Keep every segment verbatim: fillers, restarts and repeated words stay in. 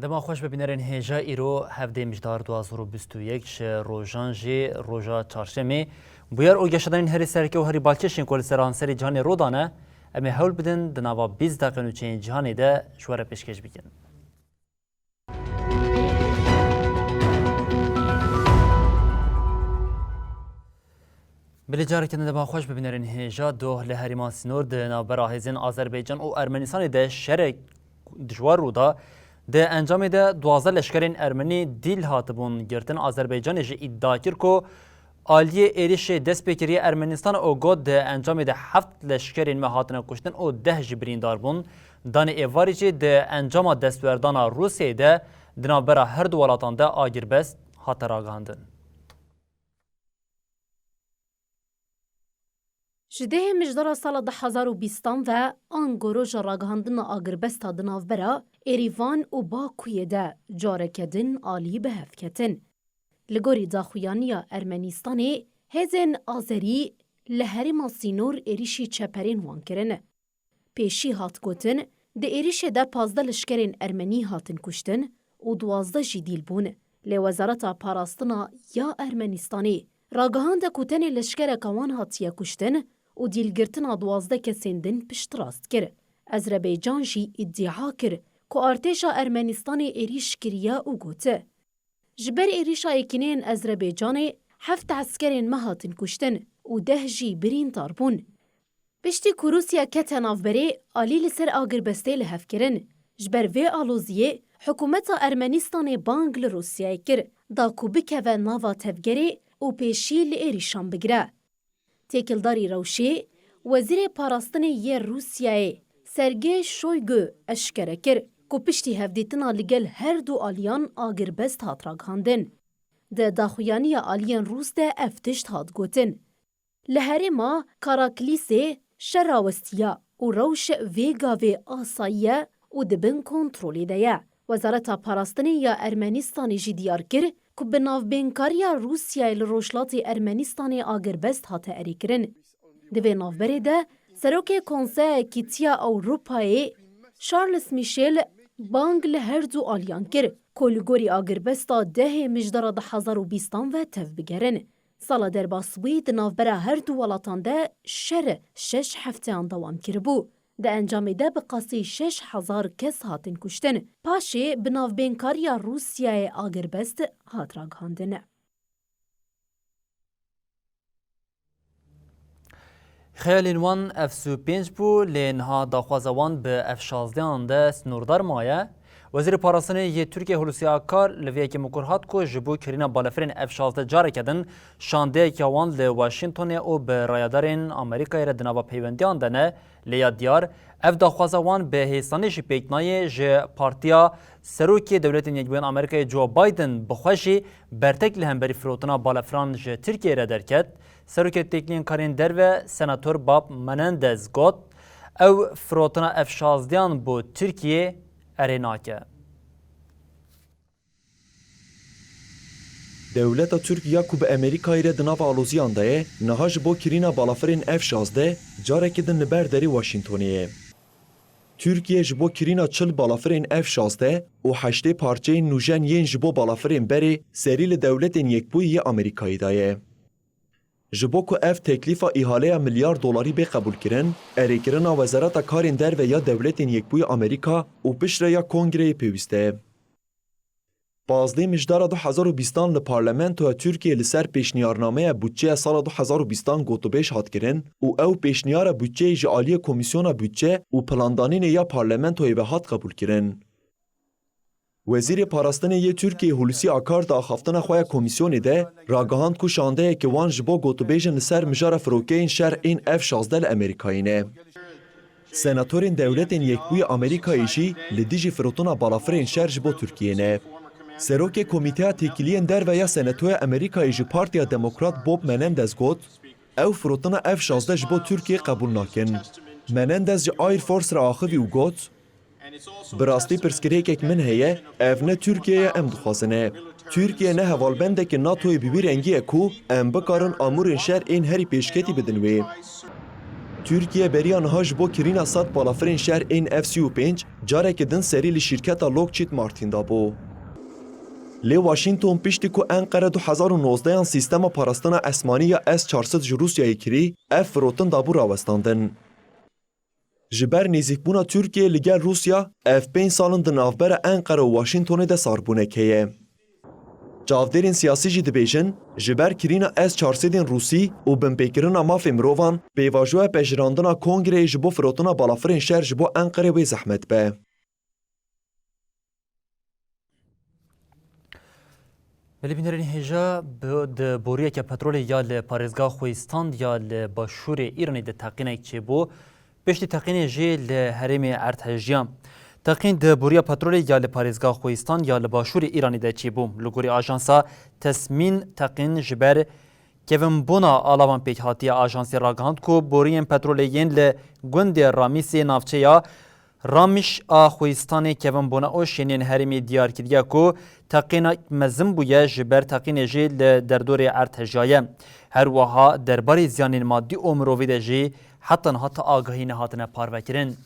Dema xweş be bînerên hêja, îro hevdê Mijdar du hazar û bîst û yek ji rojan jî roja çarşemê. Bûyer û geşedanên herî sereke û herî balkêş ên ku li seranserê cîhanê rû dane, em ê hewl bidin di nava bîst deqe nûçeyên cîhanê de ji we re pêşkêş bikin. Belê, careke din dema xweş be bînerên hêja. Doh li herêma sînor di navbera hêzên Azerbaycan û Ermenistanê de şerek dijwar rû da. Di encamê de duwazdeh leşkerên Ermenî dîl hatibûn girtin. Azerbaycanê jî îdia kir ku aliyê êrişê dest pê kiriye Ermenistan û got, di encamê de heft leşkerên me hatine kuştin û deh jî birîndar bûn. Danê êvarî jî di encama destwerdana Rûsyayê de di navbera her du welatan de agirbest hate ragihandin. Ji dehê Mijdara sala du hezar û bîstan ve ango roja ragihandina agirbesta di navbera Êrîvan û Bakuyê de careke din alî bi hev ketin. Li gorî daxuyaniya Ermenistanê, hêzên Azerî li herêma sînor êrîşî çeperên wan kirin. Pêşî hat gotin, di êrîşê de pazdeh leşkerên Ermenî hatin kuştin û duwazdeh jî dîl bûn. Lê Wezareta Parastina ya Ermenistanê ragihande ku tenê leşkereke wan hatiye kuştin û dîlgirtina duwazdeh kesên din piştrast kir. Ezrebeycan jî îdia kir ku artêşa Ermenistanê êrîş kiriye û got, Ji ber êrîşa yekîneyên Ezrebeycanê heft eskerên me hatin kuştin û deh jî birîndar bûn. Piştî ku Rûsya kete navberê, alî li ser agirbestê li hev kirin. Ji ber vê aloziyê, hikûmeta Ermenistanê bang li Rûsyayê kir, da ku bikeve nava tevgerê û pêşî li êrîşan bigire. Têkildarî rewşê, Wezîrê Parastinê yê Rûsyayê, Sergey Shoygu, eşkere kir ku piştî hevdîtina li gel her du aliyan agirbest hat ragihandin. Di daxuyaniya aliyên Rûs de ev tişt hat gotin. Li herêma Karaklîsê şer rawestiya û rewş vê gavê asayî ye û di bin kontrolê de ye. Wezareta Parastinê ya Ermenistanê jî diyar kir ku bi navbênkariya Rûsyayê li Rojhilatê Ermenistanê agirbest hate erêkirin. Di vê navberê de Serokê Konseya Yekîtiya Ewropayê Charles Michel bang li her du aliyan kir ku li gorî agirbesta dehê Mijdara du hezar û bîstan ve tev bigerin. Sala derbasbûyî di navbera her du welatan de şer şeş hefteyan dewam kiribû. Di encamê de bi qasî şeş hezar kes hatin kuştin. Paşê bi navbênkariya Rûsyayê agirbest hat ragihandin. Xeyalên wan F sî û pênc bû, lê niha daxwaza wan bi F şazdehan de sînordar maye. Wezîrê Parastinê yê Tirkiyê Hulusi Akar li vê yekê mikur hat ku ji bo kirîna balafirên F şazdeh careke din şandeyeke wan li Washingtonê û bi rayedarên Amerîkayê re di nava peywendiyan de ne, lê ya diyar, ev daxwaza wan bi hêsanî jî pêk nayê. Ji Partiya Serokê Dewletên Yekbûyên Amerîkayê Joe Biden bi xwe jî bertek li hemberî firotina balafiran ji Tirkiyeyê re derket. Serokê Têkiliyên Karên Derve Senator Bob Menendez got, ew firotina F şazdehan bo Tirkiyê erê nake. Dewleta Tirk ya ku bi Amerîkayê re di nava aloziyan de ye, niha ji bo kirîna balafirên F şazdeh carekê din li ber derê Washingtonê ye. Tirkiye ji bo kirîna çil balafirên F şazdeh û heştê parçeyên nûjen yên ji bo balafirên berê serî li Dewletên Yekbûyî yê Amerîkayê daye. Ji bo ku ev teklîfa îhaleya milyar dolarî bê qebûlkirin, erêkirina Wezareta Karên Derve ya Dewletên Yekbûyî Amerîka û piştre ya Kongreyê pêwîst e. Pazdeh Mijdara du hezar û bîstan li Parlamentoya Tirkiyê li ser pêşniyarnameya budçeya sala du hezar û bîstan gotûbêj hat kirin û ew pêşniyara budçeyê ji aliyê Komîsyona Budçe û Plandanînê ya Parlamentoyê ve hat qebûlkirin. Wezîrê Parastinê yê Tirkiyê Hulusi Akar di axaftina xwe ya komîsyonê de ragihand ku şandeyeke wan ji bo gotûbêjên li ser mijara firokeyên şer ên F şazdeh li Amerîkayê ne. Senatorên Dewletên Yekbûyî Amerîkayê jî li dijî firotina balafirên şer ji bo Tirkiyê ne. Serokê Komîteya Têkiliyên Derve ya Senatoya Amerîkayê ji Partiya Demokrat Bob Menendez got, ew firotina F şazdeh ji bo Tirkiyê qebûl nakin. Menendez ji Air Force re axivî û got, bi rastî pirsgirêkek min heye, ev ne Tirkiyeya em dixwazin e. Tirkiye ne hevalbendeke NATOyê bi wî rengî ye ku em bikarin amûrên şer ên herî pêşketî bidin wê. Tirkiye beriya niha ji bo kirîna sed balafirên şer ên F sî û pênc careke din serî li şîrketa Lockheed Martin dabû. Lê Washington piştî ku Enqere du hezar û nozdeh an sîstema parastina esmanî ya S çar sed ji Rûsyayê kirî, ev firotin dabû rawestandin. Ji ber nêzîkbûna Tirkiyê li gel Rûsya, ev pênc sal in di navbera Enqere û Washingtonê de sarbûnek heye. Çavdêrên siyasî jî dibêjin, ji ber kirîna S çar sed ên Rûsî û binpêkirina mafê mirovan, pêvajoya pejirandina Kongreyê ji bo firotina balafirên şer ji bo Enqerê wê zehmet be. Belê bînerên hêja, bi, di boriyeke petrolê ya li parêzgeha Xwêstan ya li başûrê Îranê de teqînek çêbû, piştî teqînê jî li herêmê erd hejya. Teqîn di boriya petrolê ya li parêzgeha Xwêstan ya li başûrê Îranê de çêbû. Li gorî ajansa Tesmîn, teqîn ji ber kevinbûna alavan pêk hatiye. Ajansê ragihand ku boriyên petrolê yên li gundê Ramîsê navçeya Ramiş a Xwêstanê kevin bûne û şênên herêmê diyar kiriye ku teqînek mezin bûye, ji ber teqînê jî li derdorê erd hejaye. Her wiha derbarê ziyanên madî û mirovî de jî heta niha ti agahî nehatine parvekirin.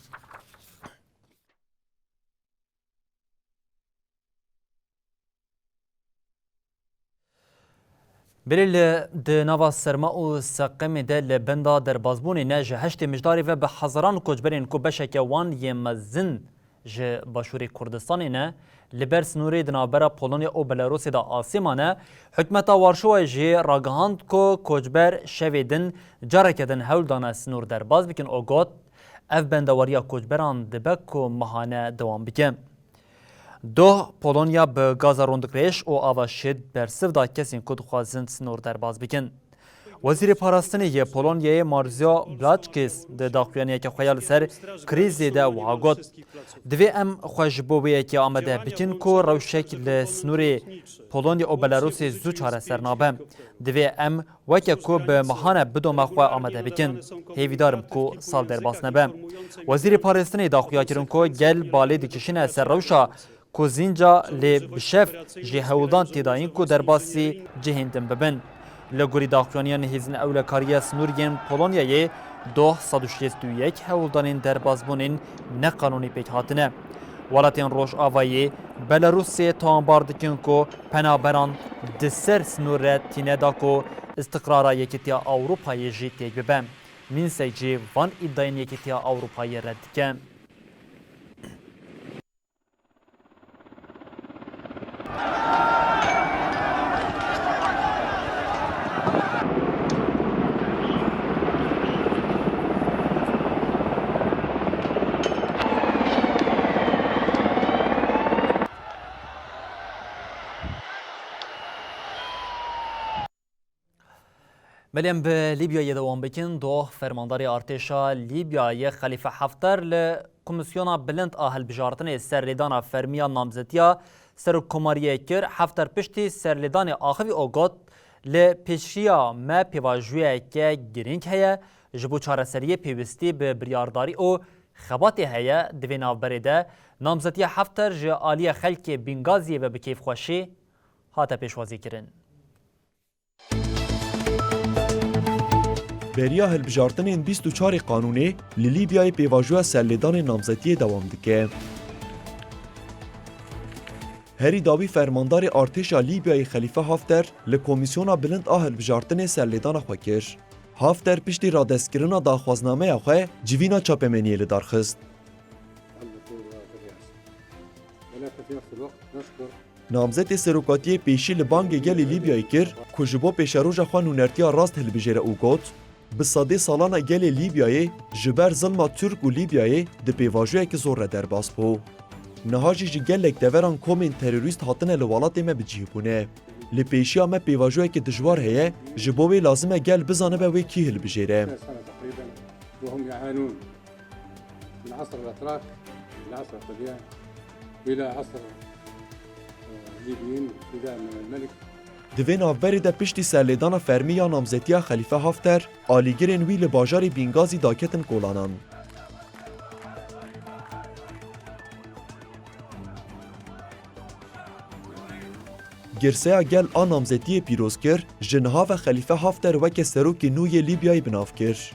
Belê li, di nava serma û seqemê de li benda derbazbûnê ne ji heştê Mijdarê ve bi hezaran koçberên ku beşeke wan yê mezin ji Başûrê Kurdistanê ne, li ber sînorê di navbera Polonya û Belarusê de asê mane, hikûmeta Warşawayê jî ragihand ku koçber şevê din careke din hewl dane sînor derbaz bikin û got, ev bendewariya koçberan dibe ku mehane dewam bike. Doh, Polonya bi gaza rûndikrêj û ava şêt bersiv da kesên ku dixwazin sînor derbaz bikin. Wezîrê Parastinê yê Polonyayê Marzio Blackis di daxuyaniyeke xwe ya li ser krîzê de wiha got, divê em xwe ji bo wê yekê amade bikin ku rewşek li sînorê Polonya û Belarusê zû çareser nabe. Divê em weke ku bi mehane bidome xwe amade bikin. Hêvîdar im ku sal derbas nebe. Wezîrê Parêstinê daxuya kirin ku gel balê dikişîne ser rewşa ku zînca lê bi şev jî hewldan têdayîn ku derbasî cihên din bibin. Li gorî daxuyaniya nihêzîn ewlekariya sînor yên Polonyayê, doh sed û şêst û yek hewldanên derbazbûnên neqanûnî pêk hatine. Welatên Rojavayê Belarusê tawanbar dikin ku penaberan di ser sînor re tîne da ku îstiqrara Yekîtiya Ewropayê jî têk bibe. Mînsek jî van îdayên Yekîtiya Ewropayê red dike. Belê em bi Lîbyayê dewam bikin. Doh, fermandarê artêşa Lîbyayê Xelîfe Haftar li Komîsyona Bilind a Hilbijartinê serlêdana fermî ya namzetiya serokkomariyê kir. Haftar piştî serlêdanê axivî û got, li pêşiya me pêvajoyeke girîng heye, ji bo çareseriyê pêwîstî bi biryardarî û xebatê heye. Di vê navberê de namzetiya Haftar ji aliyê xelkê Bengaziyê ve bi kêfxweşî hate pêşwazîkirin. Beriya hilbijartinên bîst û çarê Qanûnê li Lîbyayê pêvajoya serlêdanê namzetiyê dewam dike. Herî dawî fermandarê artêşa Lîbyayê Xelîfe Hafter li Komîsyona Bilind a Hilbijartinê serlêdana xwe kir. Hafter piştî radestkirina daxwaznameya xwe civîna çapemeniyê li dar xist. Namzetê serokatiyê pêşî li bangê gelê Lîbyayê kir ku ji bo pêşeroja xwe nûnertiya rast hilbijêre û got, bi sedê salana gelê Lîbyayê ji ber zilma Tirk û Lîbyayê di pêvajoyekî zor re derbas bû. Niha jî ji gelek deveran komên terorîst hatine li welatê me bi cih bûne. Li pêşiya me pêvajoyekî dijwar heye, ji bo wê lazim e gel bizanibe wê kî hilbijêre. وهم يعانون. من عصر الأتراك إلى عصر الطليان إلى عصر، آه، الليبيين ابتداء من الملك. Di vê navberê de piştî serlêdana fermî ya namzetiya Xelîfe Hafter, alîgirên wî li bajarê Bîngazî daketin kolanan. Girseya gel a namzetiyê pîroz kir, ji niha ve Xelîfe Hafter weke serokê nû yê Lîbyayê bi nav kir.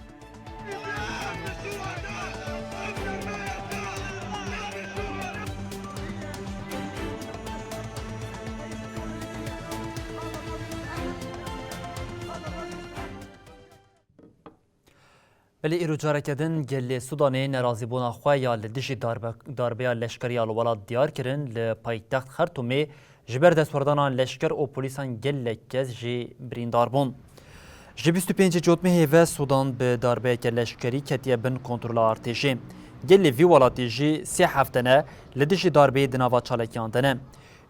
Belê îro careke din gelê Sudanê nerazîbûna xwe ya li dijî darbe, darbeya leşkerî ya li welat diyar kirin. Li paytext Xertûmê ji ber destwerdana leşker û polîsan gelek kes jî birîndar bûn. Ji bîst û pêncê Cotmehê ve Sudan bi darbeyeke leşkerî ketiye bin kontrola artêşê. Gelê vî welatî jî sê hefte ne li dijî darbeyê di nava çalakiyan de ne.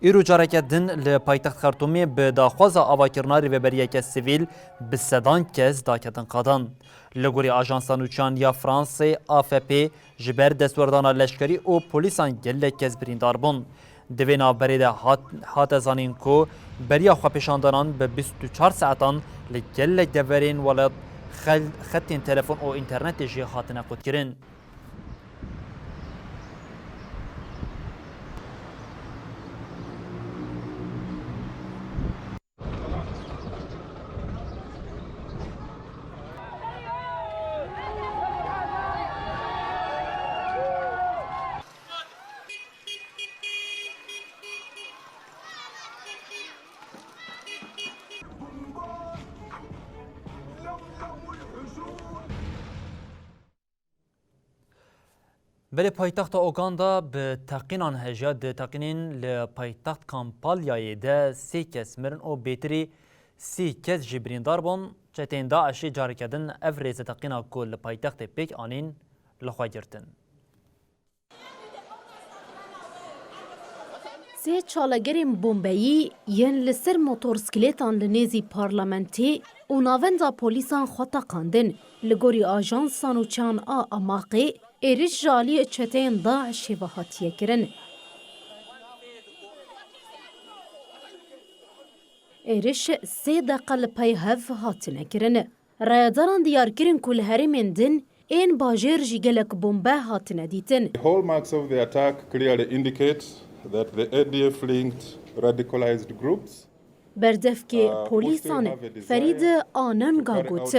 Îro careke din li paytext Xertûmê bi daxwaza avakirina rêveberiyeke sivîl bi sedan kes daketin qadan. Li gorî ajansa nûçeyan ya Fransê, A F P, ji ber destwerdana leşkerî û polîsan gelek kes birîndar bûn. Di vê navberê de hat, hate zanîn ku beriya xwepêşandanan bi bîst û çar saetan li gelek deverên welat xel-, xetên telefon û înternetê jî hatine qutkirin. Belê paytexta Uganda bi teqînan hejiya. Di teqînên li paytext Kampalyayê de sê kes mirin û bêtirî sî kes jî birîndar bûn. Çeteyên DAIŞê careke din ev rêzeteqîna ku li paytextê pêk anîn li xwe girtin. Sê çalagerên bombeyî yên li ser motorsklêtan li nêzî parlamentê û navenda polîsan xwe teqandin. Li gorî ajansa nûçeyan a Amaqê, êriş ji aliyê çeteyên DAIŞê ve hatiye kirin. Êriş sê deqa li pey hev hatine kirin. Rayedaran diyar kirin ku li herêmên din ên bajêr jî gelek bombe hatine dîtin. The hallmarks of the attack clearly indicate that the A D F-linked radicalized groups Berdevkê polîsan Ferîd Ananga got,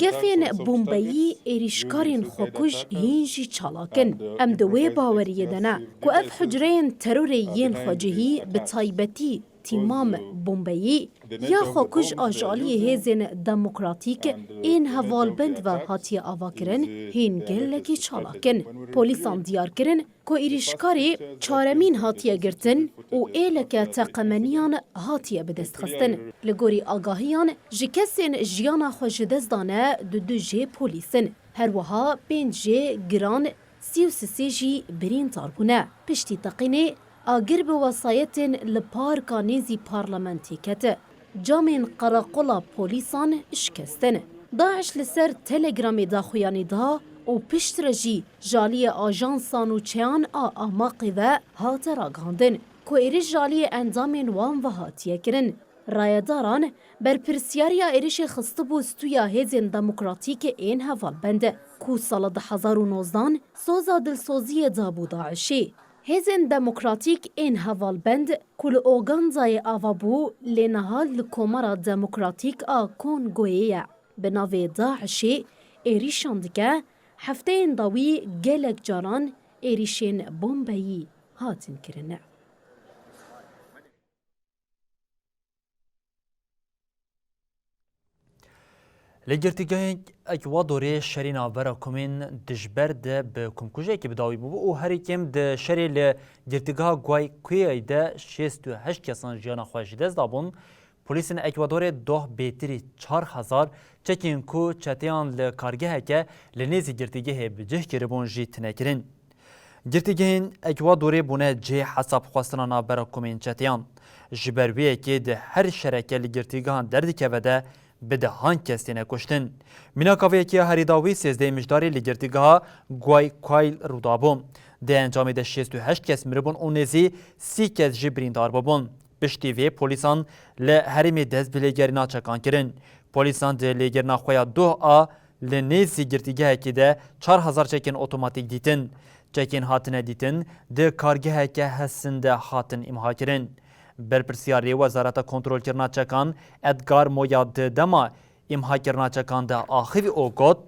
gefên bombeyî êrîşkarên xwekuj hîn jî çalak in. Em di wê baweriyê de ne ku ev hucreyên terorê yên xwecihî, bi taybetî tîmam bombeyî ya xwekuj a ji aliyê hêzên demokratîk ên hevalbend ve hatiye avakirin, hîn gelekî çalak in. Polîsan diyar kirin, ku êrîşkarê çaremîn hatiye girtin û êleke teqemeniyan hatiye bidestxistin. Li gorî agahiyan, ji kesên jiyana xwe ji dest dane dudu jê polîs in. Her wiha pênc jê giran, sî û sisê jî birîndar bûne. Piştî teqînê, agir bi wesayetên li parka nêzî parlamentê kete. Camên qereqola polîsan şikestin. DAIŞ li ser Telegramê daxuyanî da û piştre jî ji aliyê ajansa nûçeyan a Amaqê ve hate ragihandin ku êrîş ji aliyê endamên wan ve hatiye kirin. Rayedaran berpirsiyariya êrişê xistibû stûya hêzên demokratîk ên hevalbend ku sala du hezar û nozdan soza dilsoziyê dabû DAIŞê. Hêzên demokratîk ên hevalbend ku li Ugandayê ava bû, lê niha li Komara Demokratîk a Kongoyê ye. Bi navê DAIŞê êrîşan dike, hefteyên dawî gelek caran êrîşên bombeyî hatin kirin. Li girtîgehên Ekwadorê şerê navbera komên dijber de bi komkujekî bi dawî bûbû û herî kêm di şerê li girtîgeha Guayqueay de şêst û heşt kesan jiyana xwe ji dest dabûn. Polîsên Ekwadorê doh bêtirî çar hezar çekên ku çeteyan li kargeheke li nêzî girtîgehê bi cih kiribûn jî tune kirin. Girtîgehên Ekwadorê bûne cihê hesabxwestina navbera komên çeteyan. Ji ber wê yekê di her şereke li girtîgehan derdikeve de bi dehan kes têne kuştin. Mînaka vê yekê ya herî dawî sêzdehê Mijdarê li girtîgeha Guayquil rû dabû. Di encamê de şêst û heşt kes miribûn û nêzî sî kes jî birîndar bûbûn. Piştî vê polîsan li herêmê dest bi lêgerîna çekan kirin. Polîsan di lêgerîna xwe ya doh a li nêzî girtîgehekê de çar hezar çekên otomatîk dîtin. Çekên hatine dîtin di kargeheke hesin de hatin îmha kirin. Berpirsiyarê Wezareta Kontrolkirina Çekan Edgar Moya di dema îmhakirina çekan de axivî û got,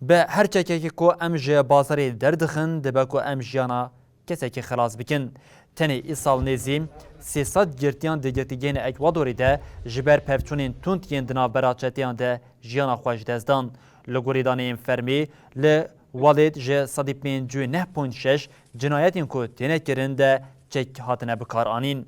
bi her çekekê ku em ji bazarê derdixin, dibe ku em jiyana kesekî xilas bikin. Tenê îsal nêzî sê sed girtiyan di girtîgehên Ekwadorê de ji ber pevçûnên tund yên di navbera çeteyan de jiyana xwe ji dest dan. Li gorî daneyên fermî, li Walid ji sedî pêncî û neh point şeş cinayetên ku têne kirin de çek hatine bikaranîn.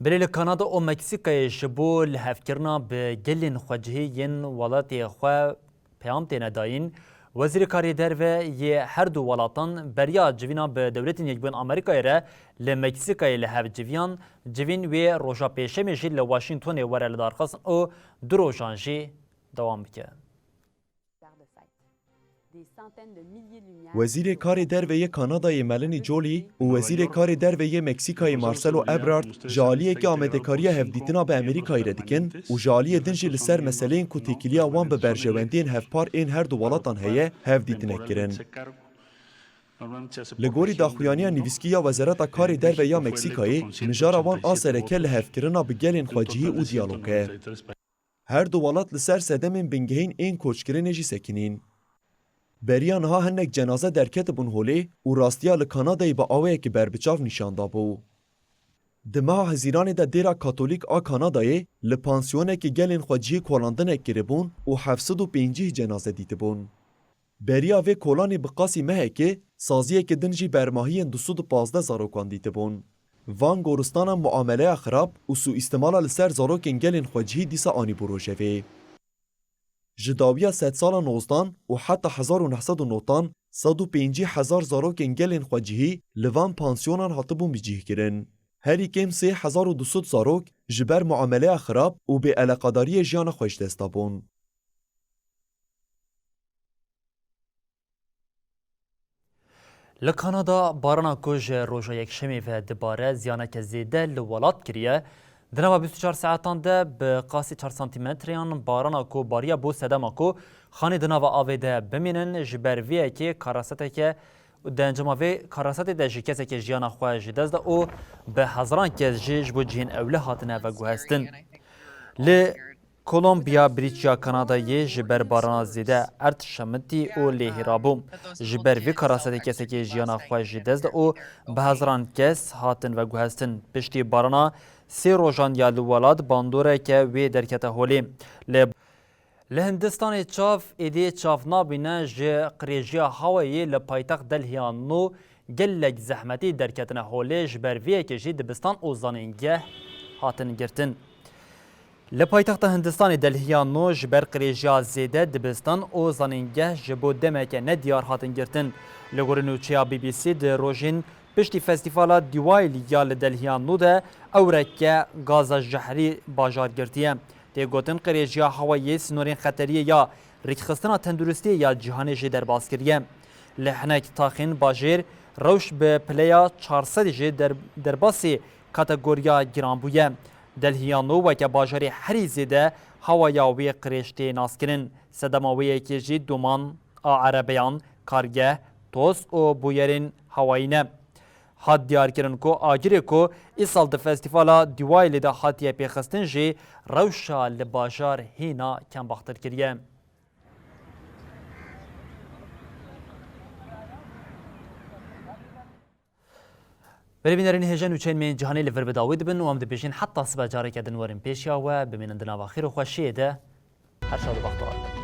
Belê li Kanada û Meksîkayê ji bo lihevkirina bi gelên xwecihî yên welatê xwe peyam têne dayîn. Wezîrê Karê Derve yê her du welatan beriya civîna bi Dewletên Yekbûyên Amerîkayê re li Meksîkayê li hev civiyan. Civîn wê roja Pêşemê jî li Washingtonê were lidarxistin û du rojan jî dewam bike. Wezîrê Karê Derve yê Kanadayê Melanie Joly û Wezîrê Karê Derve yê Meksîkayê Marcelo Ebrard ji aliyekî amadekariya hevdîtina bi Amerîkayê re dikin û ji aliyê din jî li ser meseleyên ku têkiliya wan bi berjewendiyên hevpar ên her du welatan heye, hevdîtine kirin. Li gorî daxuyaniya nivîskî ya Wezareta Karê Derve ya Meksîkayê, mijara wan a sereke lihevkirina bi gelên xwecihî û diyalog e. Her du welat li ser sedemên bingehîn ên koçkirinê jî sekinîn. Beriya niha hinek cenaze derketibûn holê û rastiya li Kanadayê bi awayekî berbiçav nîşan dabû. Di meha Hezîranê de dêra Katolîk a Kanadayê li pansiyonekê gelên xwecihî kolandinek kiribûn û heft sed û pêncî cenaze dîtibûn. Beriya vê kolanê bi qasî mehekê, saziyeke din jî bermahiyên du sed û pazdeh zarokan dîtibûn. Van goristana muameleya xirab û sûîstimala li ser zarokên gelên xwecihî dîsa anîbû rojevê. Ji dawiya sedsala nozdan û heta hezar û neh sed û nod an sed û pêncî hezar zarokên gelên xwecihî li van pansiyonan hatibûn bicihkirin. Herî kêm sê hezar û du sed zarok ji ber muameleya xirab û bêeleqadariyê jiyana xwe ji dest dabûn. Li Kanada barana ku ji roja Yekşemê ve dibare ziyaneke zêde li welat kiriye. Di nava bîst û çar saetan de bi qasî çar santîmetreyan barana ku bariye bû sedema ku xanê di nava avê de bimînin. Ji ber vê yekê karaseteke, di encama vê karasetê de jî kesekê jiyana xwe ji dest da û bi hezaran kes jî ji bo cihên ewle hatine veguhestin. Li Columbia Bridge ya Kanadayê ji ber barana zêde erd şemitî û lêhêra bû. Ji ber vê karasetê kesekê jiyana xwe ji dest da û bi hezaran kes hatin veguhestin. Piştî barana sê rojan ya li welat bandoreke wê derkete holê. Li, li Hindistanê çav êdî çav nabîne, ji qirêjiya hawayê li paytext Delhiya nû gelek zehmetî derketine holê, ji ber vê yekê jî dibistan û zanîngeh hatin girtin. Li paytexta Hindistanê Delhiya nû ji ber qirêjiya zêde dibistan û zanîngeh ji bo demeke nediyar hatin girtin. Li gorî nûçeya B B C di rojên piştî festîvala Diwalî ya li Delhiya nû de ewreke gaza jehrî bajar girtiye. Tê gotin qirêjiya hawayê sînorên xeteriyê ya rêkxistina tenduristiyê ya cîhanê jî derbas kiriye. Li hinek taxên bajêr rewş bi pileya çar sed jî der-, derbasî kategoriya giran bûye. Delhiya nû weke bajarê herî zêde hawaya wê qirêj tê naskirin. Sedema wê yekê jî doman a erebeyan, kargeh, toz û bûyerên hawayî ne. Hat diyarkirin ku agirê ku îsal di festîvala Diwalî de hatiye pêxistin jî rewşa li bajar hîna kembaxtir kiriye. Belê bînerên hêja, nûçeyên me yên cîhanê li vir bi dawî dibin û em dibêjin heta sibe careke din werin pêşiya we, bimînin di nava xêr û xweşiyê de. Her şad û bextewar bin.